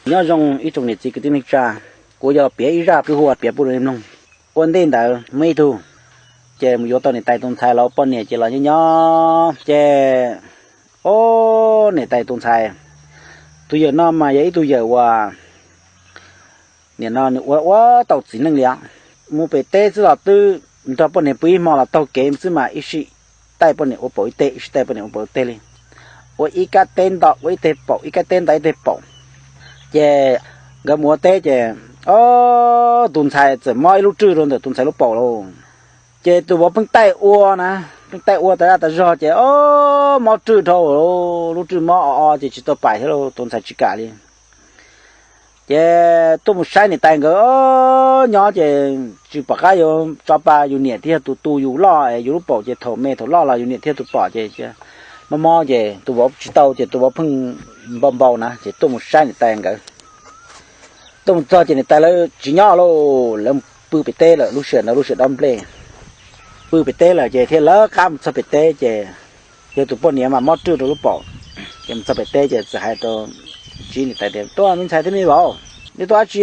Nyob zoo ib tsoom niam txiv kwv tij neej tsa, kuv yuav los piav ib zaj kwv huam piav pub rau nej mloog. Ua ntej ntawd muaj ib tug, ces mus yuav tau niam tais tus ntxhais los ua poj niam ces los nyob nyob ces, o, niam tais tus ntxhais, tus yawm no mas yog ib tug yawm uas nim no nws ua ua tau txiv neej li os. Mus pem teb xwb los twb nrog poj niam pw ib hmo los taug kev xwb mas ib sij taij poj niam ua paum ib teg, ib sij taij poj niam ua paum ib teg li. Ua ib kab teb nto ua ib teg paum, ib kab teb nto ib teg paum. Ces nkawd mus ua teb ces, o, tus ntxhais txawm mob ib lub rwj rau ntawm tus ntxhais lub paum lauj. Ces tus vauv pheej taij ua na, pheej taij ua tas zaj tas zog ces, o, mob rwj dhau, lub rwj mob o o ces tsis tau pais thiab lauj, tus ntxhais tsis kam li. Ces tuaj mus saib niam tais nkawd nyob ces tsis pom qab yuav tso pa yus niam thiaj yog tus tu yus loj es yus lub paum ces thaum me thaum loj los yus niam thiaj yog tus pom ces mob mob ces tus vauv tsis tau ces tus vauv pheej npau npau na ces tuaj mus saib niam tais nkawd. Tuaj mus txog ces niam tais lawv tsis nyob lauj, lawv pw pem teb lawm, lub sij hawm ntawd lub sij hawm dob nplej. Pw pem teb lawm ces thiaj lawv qab mus txog pem teb ces yog tus poj niam mas mob rwj rau lub paum. Ces mus txog pem teb ces txawm hais rau, tsis niam tais tias, tuaj me ntxhais thiab me vauv, nej tuaj dab tsi,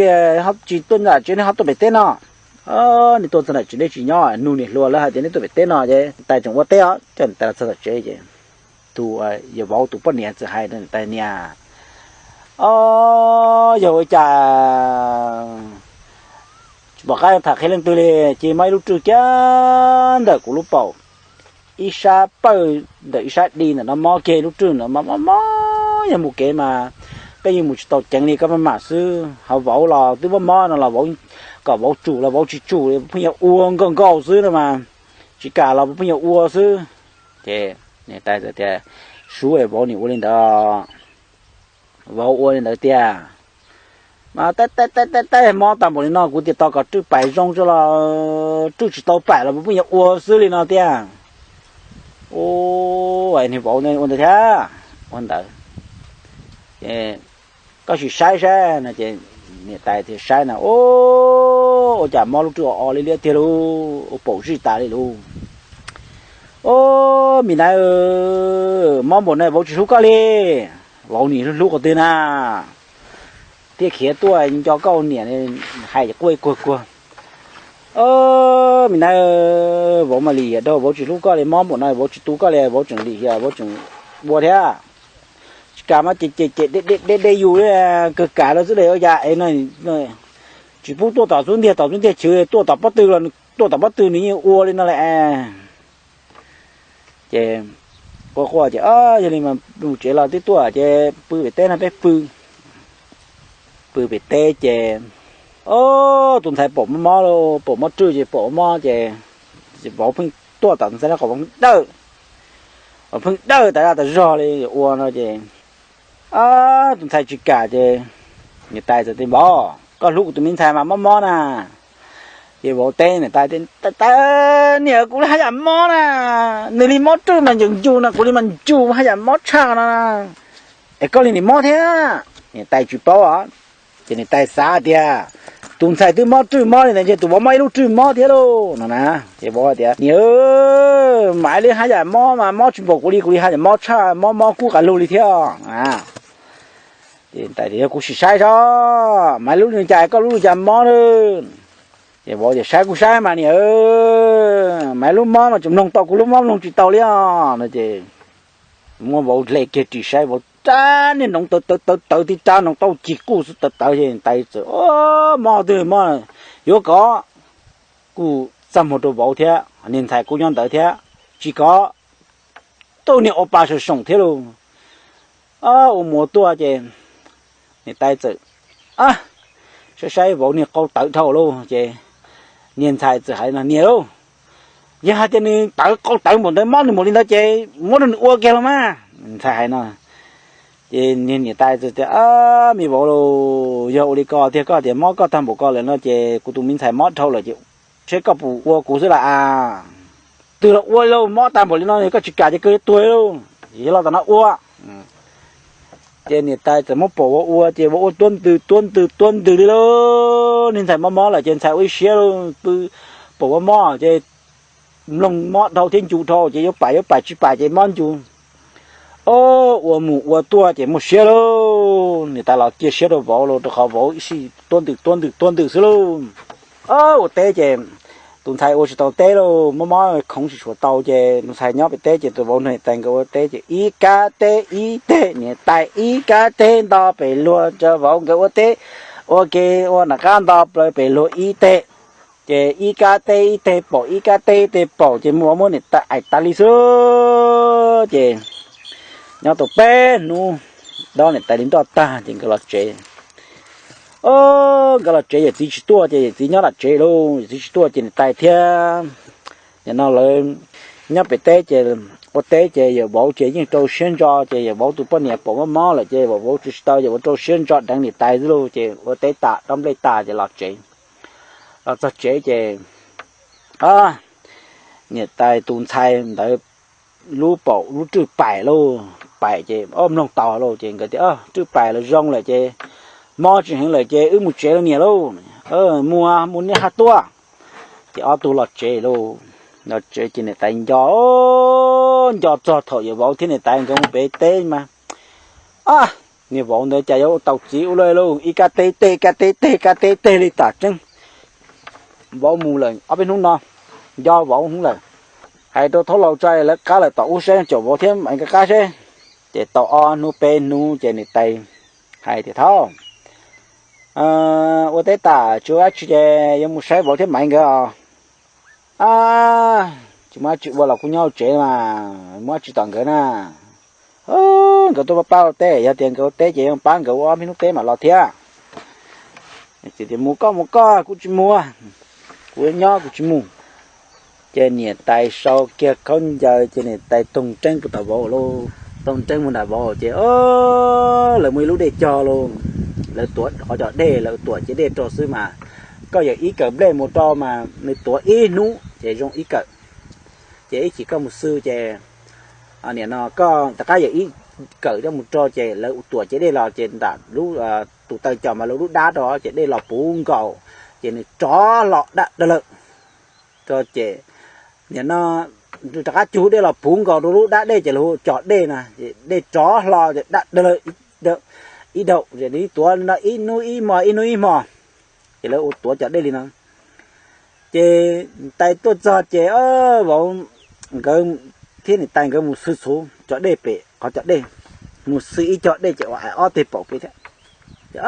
tsis tuaj ntawm tsev nej ho tuaj pem teb no? Nej tuaj txog ntawm tsev nej tsis nyob, nug niam hluas lawv hais tias nej tuaj pem teb no ces niam tais tseem ua teb os, coj niam tais los txog tom tsev ces tus yawm vauv tus poj niam txawm hais rau niam tais niam, o, yog ua cas tsis pom qab tham qhia leej twg li, ces mob ib lub rwj kiag ntawm kuv lub paum, ib sab pawj ntawm ib sab di ntawm no mob kiag ib lub rwj ntawm no mob mob, yog mus kev mas koj yeej mus tsis tau ceev li, koj maj mam xwb. Ho vauv los twb mob mob no los vauv, kom vauv tsum los vauv tsis tsum li, pheej yuav ua nkauj nkauj xwb no mas, tsis kam los pheej yuav ua xwb. Ces niam tais txawm tias, sub es vauv nim ua li ntawd, vauv ua li ntawd tiag. Mas taij taij taij taij mob tag npaum li no kuv tias tos kom rwj pais zoo tso los rwj tsis tau pais los pheej yuav ua xwb li no tiag. U, niag vauv ua ntawd thiab, ua ntawd. Koj sim saib saib no ces niam tais thiaj saib na, u, ua cas mob lub rwj o o liab liab tiag lauj, ua paum zij tas li lauj. O, me nais, mob npaum no vauv tsis hlub koj li. Vauv nim hlub hlub qhov twg na, thiaj khiav tuaj nco koj ua niam, hais quaj kuag kuag. O, me nais, vauv mas lim hiam dhau, vauv tsis hlub koj li, mob npaum no vauv tsis tu koj li, vauv tseem lim hiam, vauv tseem ua thiab. Tsis kam mas ces ces ces de de de yus li, kawg kam lawm xwb li, ua cas es no tsis pub tuaj tom xub ntiag, tom xub ntiag chwv, tuaj tom pob tw los tuaj tom pob tw nws yeej ua li no lawm. Ces quaj quaj ces, yog li mas mus tsev los twb tuaj ces pw pem teb no peb pw. Pw pem teb ces, o, tus ntxhais paum mob mob, paum mob rwj ces paum mob ces vauv pheej tuaj tom tus ntxhais no kom vauv dawj, vauv pheej dawj tas zaj tas zog li ua no ces tus ntxhais tsis kam ces niam tais txawm tias, vauv, koj hlub kuv tus me ntxhais mas mob mob na. Ces vauv teb niam tais tias, tais, niam, kuv li haj yam mob na, nws li mob rwj mas ncuj ncuj no, kuv li mas ncuj haj yam mob tshaj no, es koj li nim mob thiab. Niam tais tsis paub os, ces niam tais xav tias tus ntxhais twb mob rwj mob li ntawd ces tus vauv mob ib lub rwj mob thiab lauj no na. Ces vauv tias, niam, mas li haj yam mob mas mob tsis npaum kuv li, kuv li haj yam mob tshaj, mob mob kub qas lug li thiab. Ces tais tias, yog kuv sim saib saib, mas lub li cas koj lub li cas mob na. Ces vauv tias, saib kuj saib mas niam, mas lub mob mas tseem mloog tau, kuv lub mob mloog tsis tau li os no. Ces muab vauv hle kiag ris saib, vauv rab niag noov tawv tawv tawv tawv tib rab noov tau cig quj xwb tawv tawv. Ces tais txawm, mob twg mob, yuav kov, kuj txaj muag rau vauv thiab, niag ntxhais kuj nyob ntawd thiab, tsis kov, tuaj niag ua pa saum soom thiab lauj. Ua mus ua tuaj ces niam tais txawm saib saib vauv niag qau tawv dhau lauj. Ces niag ntxhais txawm hais no, niam lauj, yog hais tias nws tawv qau tawv npaum ntawd, mob nws npaum li ntawd ces muab rau nws ua kiag los mas. Ntxhais hais no, ces niag niam tais txawm tias, me vauv lauj, yog ua li ko tiag, koj tias mob koj tag npaum ko lawm no ces kuv tus me ntxhais mob dhau lawm ces seb koj puas ua kuv xwb las as. Twg los ua li lauj, mob tag npaum li no koj tsis kam ces kawg tuag lauj, yog los tom no ua. Ces niam tais txawm muab paum vauv ua ces vauv ua tuab ntws tuab ntws tuab ntws li lauj. Niag ntxhais mob mob lawm ces ntxhais ua ib siab lauj, pw paum vauv mob ces mloog mob dhau thiab ncu dhau ces yuav pais yuav pais tsis pais ces mob ncu. Ob, ua mus ua tuaj ces muaj siab lauj, niam tais los cia siab rau vauv lauj, rau qhov vauv ib sij tuab ntws tuab ntws tuab ntws xwb lauj. Ob, ua teb ces tus ntxhais ua tsis tau teb lauj, mob mob khoov tsis tshua tau ces tus ntxhais nyob pem teb ces tus vauv nrog niam tais nkawd ua teb ces ib kab teb ib teg, niam tais ib kab teb nto pem luag rau vauv nkawd ua teb, ua ke ua nram qab nto plaws pem luag ib teg. Ces ib kab teb ib teg paum, ib kab teb ib teg paum ces muaj vauv muab niam tais aim tas li xwb. Ces nyob tau peb hnub, dob niam tais li nroj tag ces nkawd los tsev. Ob, nkawd los tsev yawm txiv tsis tuaj ces yawm txiv nyob tom tsev lauj, yawm txiv tsis tuaj ces niam tais thiab nim no lawv nyob pem teb ces ua teb ces yawm vauv ces yeej rau siab ntso ces yawm vauv tus poj niam pom mob mob lawm ces vauv tsis tau, yawm vauv rau siab ntso deev niam tais xwb lauj ces ua teb tas dob nplej tas ces los tsev. Los txog tsev ces niam tais tus ntxhais ntawd lub paum lub rwj pais lauj, pais ces ob mloog tau lauj ces nkawd tias rwj pais los zoo lawm ces mob tsis heev lawm ces wb mus tsev lauj niam lauj. Mus mus niaj hab tuaj. Ces ob tug los tsev lauj, los tsev ces niam tais nco, nco txog thaum yawm vauv thiab niam tais nkawd mus pem teb mas niag vauv ntawd cas yuav tau txiv ua luaj lauj, ib kab teb teg kab teb teg kab teb teg li tam tseeb. Vauv mus lawm ob peb hnub no, nco vauv hnub lawm. Hais rau thaub laus tso lawv qab lawm tom ub saib, caum vauv thiab Maiv nkawd qab seb. Ces tau ob hnub peb hnub ces niam tais hais tias thaub, ua teb tas tsis ua dab tsi ces yuav mus saib vauv thiab Maiv nkawd os. Tsis muaj dab tsi ua los kuv nyob hauv tsev mas muaj dab tsi tom nkawd na. Nkawd tuaj pab pab ua teb, yog tias nkawd ua teb ces yuav pab nkawd ua ob peb hnub teb mam los thiab. Tias mus koj mus koj, kuv tsis mus, kuv nyob kuv tsis mus. Ces niam tais sau kiag khaub ncaws ces niam tais toog reeb puag tom vauv lauj, toog reeb mus nram vauv ces lawv muaj ib lub dej cog lauj, lawv tuav qhov cov dej, lawv tuam ciav dej rau xwb mas, koj yawm ib kawm nplej mus rau mas nws tuav ib hnub ces zoo ib kawm. Ces ib chim koj mus xwb ces nim no koj rov qab yawm ib kawm coj mus rau ces lawv tuam ciav dej los ces nram lub tus taw cos mas lawv lub dab rau ces dej los puv nkaus, ces nws rov hlo dab dawg lawm. Ces nim no rov qab cug dej los puv nkaus rau lub dab dej ces lawv hu cog dej no, dej rov hlo ces dab dawg lawm ib daug, ces nws tuav no ib hnub ib hmo ib hnub ib hmo, ces lawv ua tuav cog dej li no. Ces tais tuaj txog ces vauv nkawd thiab niam tais nkawd mus xwb txhuv cog dej pem qhov cog dej, mus xwb ib cog dej ces ua ais ob teg paum pem thiab. Ces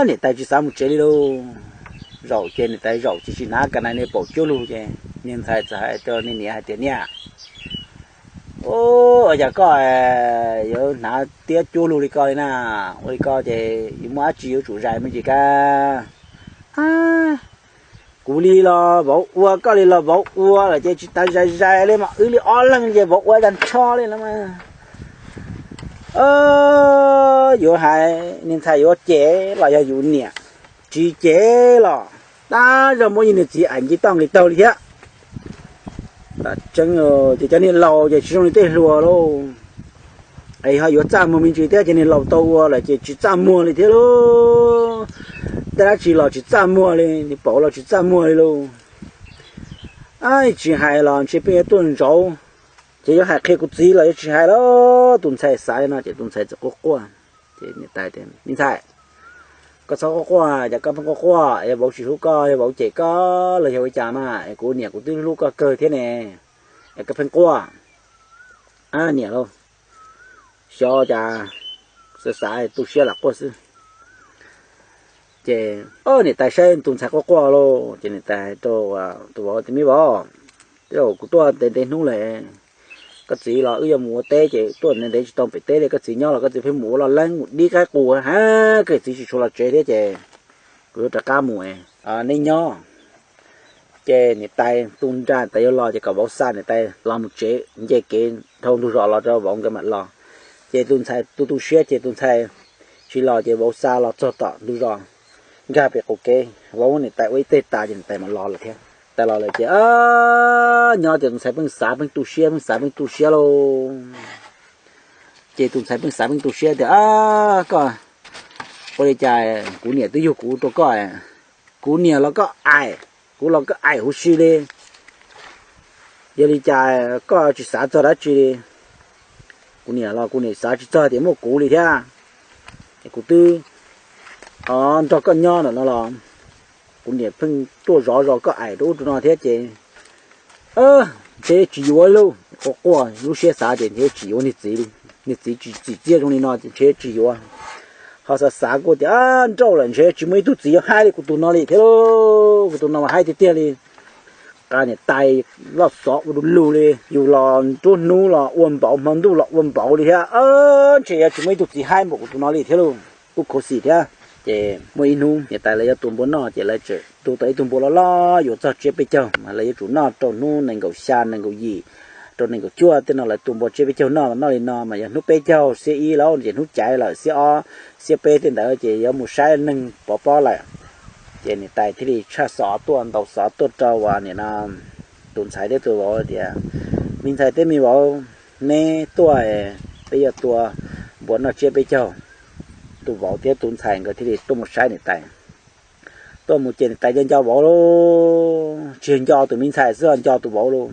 niam tais tsis xav mus tsev li lauj. Zaum ces niam tais zaum ces tsis hnav kas nais niag paum cuab lug ces niag ntxhais txawm hais rau niag niam hais tias niam, ua cas koj yuav hnav tiab cuab lug li ko li na? Ua li ko ces yuav muaj dab tsi yuav tsum zais me ntsis kab. Kuv li los vauv ua, koj li los vauv ua lawm ces tsis tas zais zais li mas wb li ob leeg ces vauv ua zag ntsho li no mas. Yuav hais niag ntxhais yuav cem los yog yus niam, tsis cem los tab zog muab yus niag txiv aim nce toj nqis taug li thiab. Tseeb ces cov niag laus ces tsis zoo li tej hluas lauj. Es ho yuav txaj muag me ntsis thiab, cov niag laus tau ua lawm ces tsis txaj muag li thiab lauj. Tej dab tsi los tsis txaj muag li, niag paum los tsis txaj muag li lauj. Tsis hais los ntshe peb yuav tuaj ntsauv, ces yuav hais qhia kuv txiv los yuav tsis hais lauj. Tus ntxhais xav li no ces tus ntxhais txawm quaj quaj. Ces niam tais tias, me ntxhais, koj txhob quaj quaj, cas koj pheej quaj quaj? Yog vauv tsis hlub koj, yog vauv cem koj los yog ua cas mas? Es kuv niam kuv twb hlub koj kawg thiab ne, es koj pheej quaj. Niam lauj, xyov cas xav xav tu siab lam quaj xwb. Ces niam tais saib tus ntxhais quaj quaj lauj, ces niam tais hais rau tus vauv tias, me vauv, tej zaum kuv tuaj ntev ntev hnub lawm, koj txiv los wb yuav mus ua teb ces tuaj ntev ntev tsis tau pem teb li, koj txiv nyob los koj txiv pheej mus ua loj leeb mus dib qaib qus, ha, koj txiv tsis tshua los tsev thiab ces kuv yuav rov qab mus, neb nyob. Ces niam tais tu nra tais yuav los ces kom vauv xa niam tais los mus tsev nce kev dhau ntug zos los rau vauv nkawd mam los. Ces tus ntxhais tu tu siab ces tus ntxhais tsis los ces vauv xa los txog tom ntug zos, nkag pem qaum kev, vauv muab niam tais ua ib teg tas ces niam tais mam los lawm thiab. Tais los lawm ces nyob tias tus ntxhais pheej xav pheej tu siab, pheej xav pheej tu siab lauj. Ces tus ntxhais pheej xav pheej tu siab tias, koj ua li cas, kuv niam twb yug kuv rau koj, kuv niam los koj aim, kuv los koj aim huv si li, yog li cas koj tsis xav txog dab tsi li? Kuv niam los kuv niam xav tsis txog tias muaj kuv li thiab. Es kuv twb nrog koj nyob ntawm no los kuv niam pheej tuaj zov zov koj aim rau ub rau no thiab ces ntshe tsis yuav lauj. Quaj quaj lub siab xav tias ntshe tsis yuav niag txiv li, niag txiv tsis tsim txiaj zoo li no ntshe tsis yuav. Ho xav xav kuj tias nrauj lawm ntshe tsis muaj ib tug txiv yuav haib li kuv tus no li thiab lauj. Kuv tus no mas haib tiag tiag li. Qa niam tais loj xov ua du lug li, yus los nruab hnub los ua npaum, hmo ntuj los ua npaum li thiab. Ntshe yuav tsis muaj ib tug txiv haib npaum kuv tus no li thiab lauj. Kuj khuv xim thiab. Ces muaj ib hnub niam tais lawv yuav tua npua noj ces lawv tseem tu tau ib tug npua loj loj yuav txog tsiab peb caug mas lawv yuav tsum noj rau hnub nees nkaum xya nees nkaum yim rau nees nkaum cuaj tej no. Lawv tua npua tsiab peb caug noj los noj li no mas yog hnub peb caug xiab ib lawm ces hnub caiv lawm xiab ob xiab peb tej ntawd ces yuav mus saib neeg pov pob lawm. Ces niam tais thiaj li tshaj xov tuaj, ntaus xov tuaj rau uas nim no tus ntxhais thiab tus vauv tias, me ntxhais thiab me vauv, neb tuaj, peb yuav tua npua noj tsiab peb caug. Tus vauv thiab tus ntxhais nkawd thiaj li tuaj mus saib niam tais. Tuaj mus ces niam tais nco nco vauv lauj, tsis yog nco tus me ntxhais xwb, nco tus vauv lauj.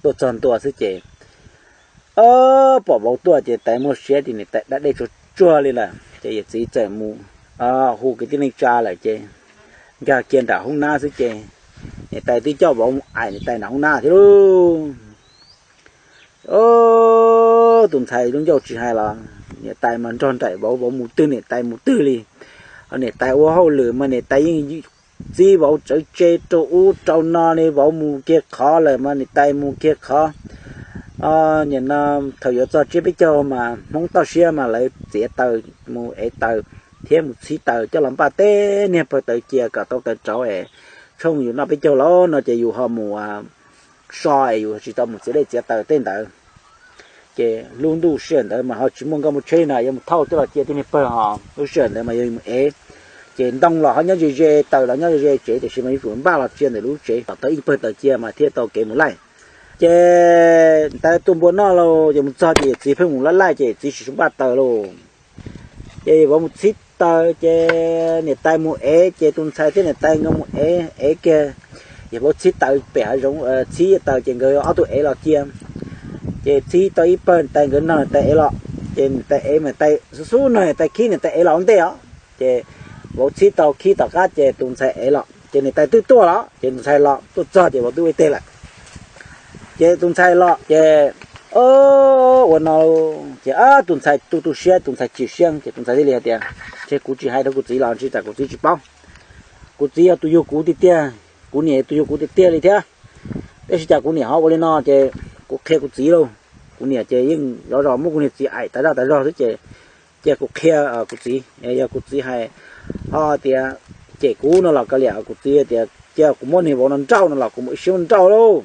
Tuaj txog ntua xwb ces pom vauv tuaj ces tais muaj siab ces niam tais da dej tsuag tsuag li lawm ces yawm txiv txawm mus hu kwv tij neej tsa lawm ces nkag kiag nram hoob nab xwb ces niam tais twb coj vauv mus aim niam tais nram hoob nab thiab lauj. Tus ntxhais lub ncauj tsis hais los niam tais mas nrog nraim vauv, vauv mus twg niam tais mus twg li. Niam tais ua hauj lwm mas niam tais yeej txib vauv tsawv tsev rau ub rau no li, vauv mus kiag qhov lawm mas niam tais mus kiag qhov. Nim no thaum yuav txog tsiab peb caug mas Hmoob toj siab mas lawv txiav taws mus ev taws thiab mus txhib taws coj los npaj teb niag pawg taws cia kom tau taws rauv es tshooj yus noj peb caug los no ces yus ho mus so es yus tsis tau mus txiav dej txiav taws tej ntawd. Ces lub ntuj sij hawm ntawd mas ho tsis muaj nkauj muaj tsheb no yuav mus thauj coj los cia tej niag pawg ho lub sij hawm ntawd mas yog mus ev. Ces ntoo los ho nyob ze ze, taws los nyob ze ze tsev tiam sis mas yuav tsum npaj los cia ntawm lub tsev kom tau ib pawg taws cia mas thiaj tau kev mus laij. Ces tais tuaj npua noj lauj ces mus txog ces yawm txiv pheej mus laij laij ces yawm txiv tsis npaj taws lauj. Ces vauv mus txhib taws ces niam tais mus ev ces tus ntxhais thiab niam tais nkawd mus ev, ev kiag. Yog vauv txhib taws pem hav zoov, txhib taws ces nkawd ob tug ev los cia. Ces txhib tau ib pawg niam tais nkawd nrog niam tais ev los ces niam tais ev mas tais xub xub nrog niam tais khib niam tais ev los ua ntej os. Ces vauv txhib tau khib tom qab ces tus ntxhais ev los ces niam tais twb tuaj los ces tus ntxhais los tuaj txog ces vauv twb ua ib teg lawm. Ces tus ntxhais los ces ua no ces tus ntxhais tu tu siab, tus ntxhais chim siab ces tus ntxhais thiaj li hais tias, ces kuv tsis hais rau kuv txiv los tsis tas kuv txiv tsis paub. Kuv txiv yog tus yug kuv tiag tiag, kuv niam yog tus yug kuv tiag tiag li thiab. Tab sis cas kuv niam ho ua li no ces kuv qhia kuv txiv lauj. Kuv niam ces yeej zov zos muab kuv niag txiv aim tas zaj tas zog xwb ces cia kuv qhia kuv txiv, yog kuv txiv hais ho tias cem kuv no los kav liam, kuv txiv tias cia kuv muab niag vauv no nrauj no los kuv mus ib siab muab nrauj lauj.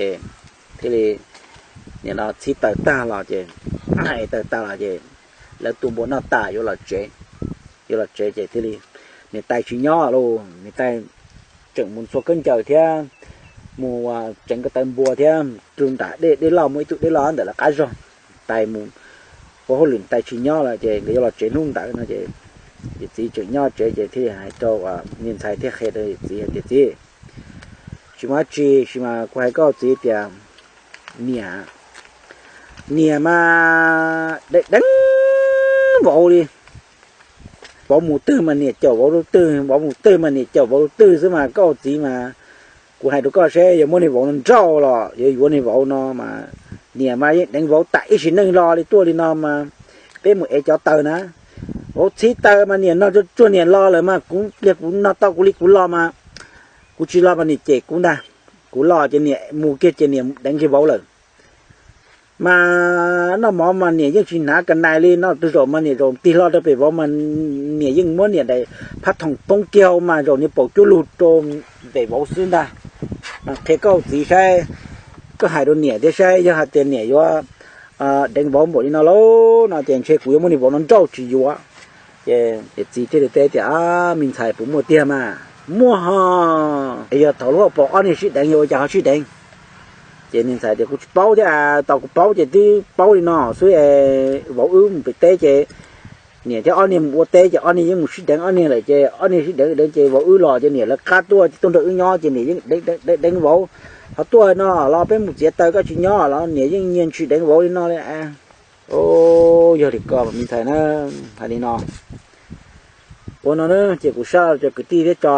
Ces thiaj li nim no txhib taws tag los ces, taws tag los ces lawv tua npua noj tas yuav los tsev. Yuav los tsev ces thiaj li niam tais tsis nyob lauj, niam tais tseem mus ntxhua khaub ncaws thiab mus tseev ko taw npua thiab rau nram dej, dej loj, muaj ib tug dej loj ntawm lawv qab zog. Tais mus ua hauj lwm, tais tsis nyob lawm ces nkawd yuav los tsev hnub ntawd no ces yawm txiv tseem nyob tsev ces thiaj li hais rau niag ntxhais thiaj qhia rau yawm txiv hais tias, txiv, tsis muaj dab tsi, sis mas kuv hais koj txiv tias niam, niam mas deev deev vauv li. Vauv mus twg mas niam caum vauv lub twg, vauv mus twg mas niam caum vauv lub twg xwb mas koj txiv mas, kuv hais rau koj seb yog muab niag vauv no nrauj los yog yuav niag vauv no mas niam mas yeej deev vauv tas ib sim neej los li tuaj li no mas peb mus ev cov taws na. Vauv txhib taws mas niam nog tsuag tsuag niam los lawm mas kuv pliag kuv nog tau kuv li kuv los mas kuv tsis los mas niam cem kuv ntag. Kuv los ces niam mus kiag ces niam deev kiag vauv lawm. Mas noj mov mas niam yeej tsis hnav kas nais li no, tus zaum mas niam zaum tig hlo rau pem vauv mas niam yeej muab niam daim phab thoom poob kiag hauv mas zaum niag paum cuab lug rau pem vauv xwb ntag. Qhia koj txiv saib, koj hais rau niam thiab saib yog hais tias niam yuav deev vauv npaum li no lauj no ces ntshe kuv yuav muab niag vauv no nrauj tsis yuav. Ces niam txiv thiaj li teb tias, me ntxhais, puas muaj tiag mas? Muaj ho. Es yog thaum lub hauv paus ob niag sib deev yog ua cas ho sib deev? Ces niag ntxhais tias, kuv tsis paub thiab, tau kuv paub ces twb paub li no xwb. Vauv wb mus pem teb ces niam thiab ob niag mus ua teb ces ob niag yeej mus sib deev ob niag lawm ces ob niag sib deev deev ces vauv wb los ces niam lawv qab tuaj ces tuaj nrog wb nyob ces niam yeej deev deev deev vauv. Ho tuaj no los peb mus txiav taws, koj tsis nyob los niam yeej nyiag ntshis deev vauv li no li. Yog li ko me ntxhais na, hais li no. Ua no na ces kuv sab cov kwv tij thiab tso,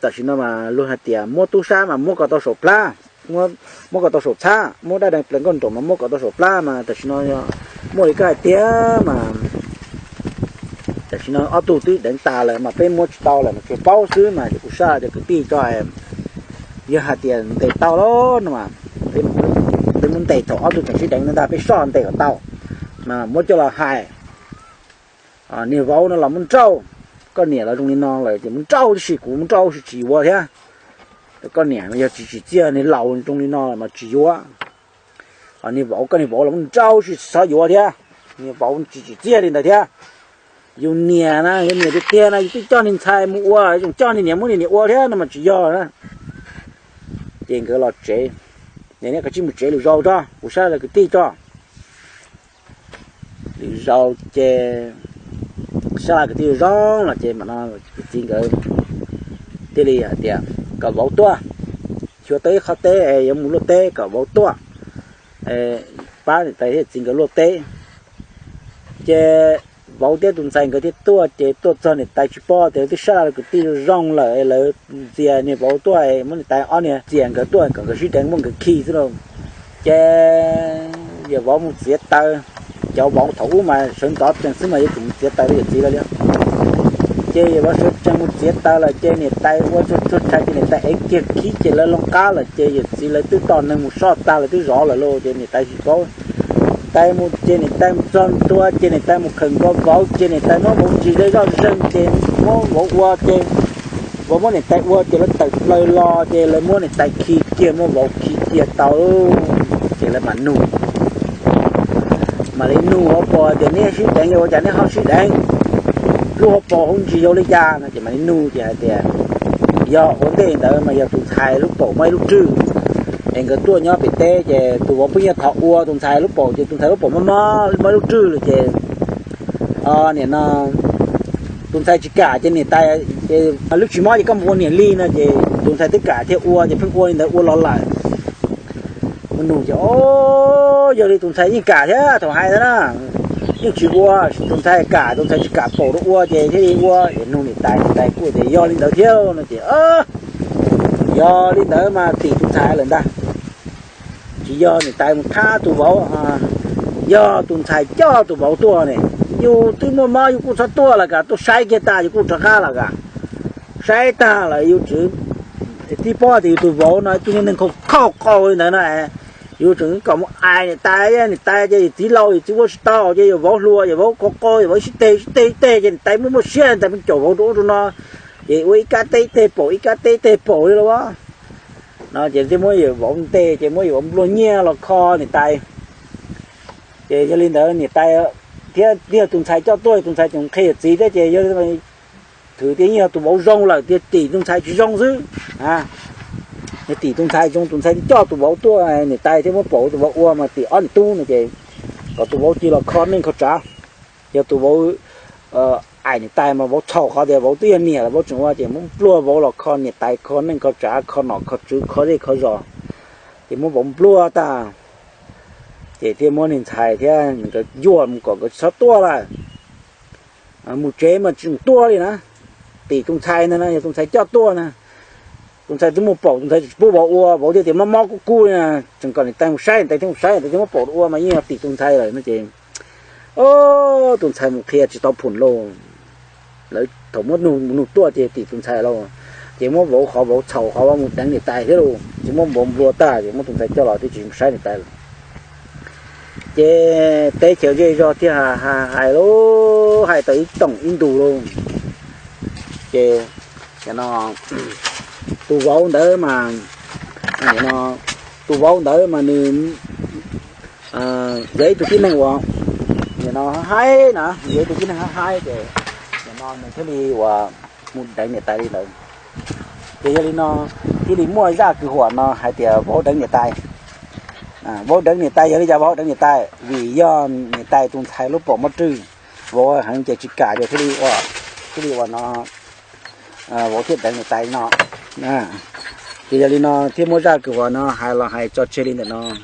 tam sim no mas luag hais tias muab tub sab mas muab kom tau saum plab, muab kom tau saum txhab, muab dab dees plaws nkauj nraum mas muab kom tau saum plab mas tam sim no muaj li koj hais tiag mas tam sim no ob tug twb deev tas lawm mas peb muab tsis tau lawm mas tsuas paub xwb mas ces kuv sab cov kwv tij tso, yog hais tias ntes tau lawm no mas peb muab ntes thaum ob tug tseem sib deev ntag, peb soj ntes kom tau mas muab coj los hais. Niag vauv no los muab nrauj, koj niam los zoo li no lawm ces muab nrauj tib si, kuv muab nrauj tib si tsis yuav thiab. Koj niam yog tsis tsim txiaj, niag laus zoo li no mas tsis yuav. Niag vauv, koj niag vauv los muab nrauj tib si tsis txhob yuav thiab. Niag vauv tsis tsim txiaj li ntawd thiab. Yus niam na, yus niam tiag tiag na yus twb coj niag ntxhais mus ua, yus tseem coj niag niam muab niag niam ua thiab no mas tsis yog na. Ces nkawd los tsev, nej kav tsij mus tsev lwm zaus tso, kuv sab laj kwv tij tso. Lwm zaus ces sab laj kwv tij zoo los ces mam no txiv nkawd thiaj li hais tias kom vauv tuaj, xyuas tau ib qho teb es yuav mus luaj teb kom vauv tuaj, pab niam tais thiab txiv nkawd luaj teb. Ces vauv thiab tus ntxhais nkawd thiaj tuaj, ces tuaj txog niam tais tsis paub tias lawv twb sab laj kwv tij zoo lawm, lawv ntxias niag vauv tuaj, muab niam tais ob niag ntxias nkawd tuaj kom nkawd sib deev muab nkawd khi xwb lauj. Ces yawm vauv mus txiav taws, cov vauv thaum ub mas sawv ntxov tsees xwb mas yuav tsum mus txiav taws rau yawm txiv lawv li. Ces yawm vauv sawv tsees mus txiav taws lawm ces niam tais ua tsuag tsuag tshais ces niam tais ev kiag khib ces lawv loo qab lawm ces yawm txiv lawv twb tos neeg mus soj tag lawm twb zov lawm lauj ces niam tais tsis paub. Tais mus ces niam tais mus txog ntua ces niam tais mus khawm nkaus vauv ces niam tais muab vauv ntsis zej zog zeeg ces muab vauv ua ces vauv muab niam tais ua ces lawv tawm plaws los ces lawv muab niam tais khi kiag, muab vauv khi kiag tau, ces lawv mam nug, mam li nug hauv paus tias neb sib deev yog ua cas neb ho sib deev, lub hauv paus hauv ntsis yog li cas no ces mam li nug ces hais tias yog ua ntej ntawd mas yog tus ntxhais lub paum muaj ib lub rwg es nkawd tuaj nyob pem teb ces tus vauv pheej yuav thov ua tus ntxhais lub paum ces tus ntxhais lub paum mob mob muaj ib lub rwg lawm ces nim no tus ntxhais tsis kam ces niam tais, lub tsis mob ces koj mus ua niam li no ces tus ntxhais twb kam thiaj ua ces pheej ua li ntawd ua los lawm. Mus nug ces o, yog li tus ntxhais yeej kam thiab thaum hais ntawd na, yeej tsis ua, tus ntxhais kam, tus ntxhais tsis kam paum rau ua ces thiaj li ua ces nug niam tais, niam tais kuj tias yog li ntawd thiab no ces yog li ntawd mas tim tus ntxhais lawm ntag. Tsis yog niam tais mus thab tus vauv, yog tus ntxhais coj tus vauv tuaj ne, yus twb muaj mob yus kuj txhob tuaj los kam, tuaj saib kiag tas yus kuj rov qab los kam. Saib tag lawm yus tseem tib pob tias yus tus vauv no ib tug niag neeg khauj khauj qau li ntawd no, yus tseem kom mus ais niam tais, niam tais ces yawm txiv laus yawm txiv ua tsis tau ces yawm vauv hluas yawm vauv khauj qau yawm vauv sib teg sib teg sib teg ces niam tais muaj muaj siab niam tais pheej caum vauv rau ub rau no, ces ua ib kab teb teg paum ib kab teb teg paum li lauj. No ces thiaj muab yawm vauv ntes ces muab yawm vauv nplua nyiaj los kho niam tais. Ces yog li ntawd niam tais thiab yog tus ntxhais coj tuaj, tus ntxhais tseem qhia yawm txiv thiab ces yog thwv tias yeej yog tus vauv zoo lawm tiag, tim tus ntxhais tsis zoo xwb. Yog tim tus ntxhais zoo, tus ntxhais coj tus vauv tuaj, niam tais thiaj muab paum tus vauv ua mas tim ob niam tub no ces kom tus vauv cia los kho neej kho tsav. Yog tus vauv aim niam tais mas vauv txhaum qhov tias vauv twb yog niam lawm vauv tseem ua ces muab nplua vauv los kho niam tais kho neej kho tsav kho nom kho tswv kho zej kho zos, ces muab vauv nplua tag. Ces thiaj muab niag ntxhais thiab nkawd yuam mus kom nkawd tsis txhob tuaj lawm. Mus tsev mas tsis mus tuaj li na. Tim tus ntxhais ntag na, yog tus ntxhais coj tuaj na. Tus ntxhais twb muaj paum, tus ntxhais tsis pub vauv ua, vauv thiaj tias mob mob kub kub li na, tseem kom niam tais mus saib, niam tais thiaj mus saib, niam tais thiaj muab paum ua mas yeej yog tim tus ntxhais lawm no ces tus ntxhais mus qhia tsis tau phom lauj. Lawv thaum muab nug mus nug tuaj ces tim tus ntxhais lauj. Ces muab vauv qhov, vauv txhaum qhov mus deev niam tais thiab lauj, ces muab vauv nplua tag ces muab tus ntxhais coj los thiaj tsis mus saib niam tais lawm. Ces teb chaws zej zog thiaj hais lauj, hais tau ib toom ib ntus lauj. Ces no tus vauv ntawd mas, no tus vauv ntawd mas nws yog ib tug tib neeg uas no haib na, yog ib tug tib neeg haib haib ces no nws thiaj li uas mus deev niam tais li ntawd. Ces yog li no thiaj li muaj zaj kwv huam no hais tias vauv deev niam tais. Vauv deev niam tais yog li cas vauv deev niam tais? Vim yog niam tais tus ntxhais lub paum mob rwg, vauv heev ces tsis kam ces thiaj li ua, thiaj li ua no, vauv thiaj deev niam tais no. Ces yog li no thiab muab zaj kws huam no hais los hais tso tseg li ntawm no.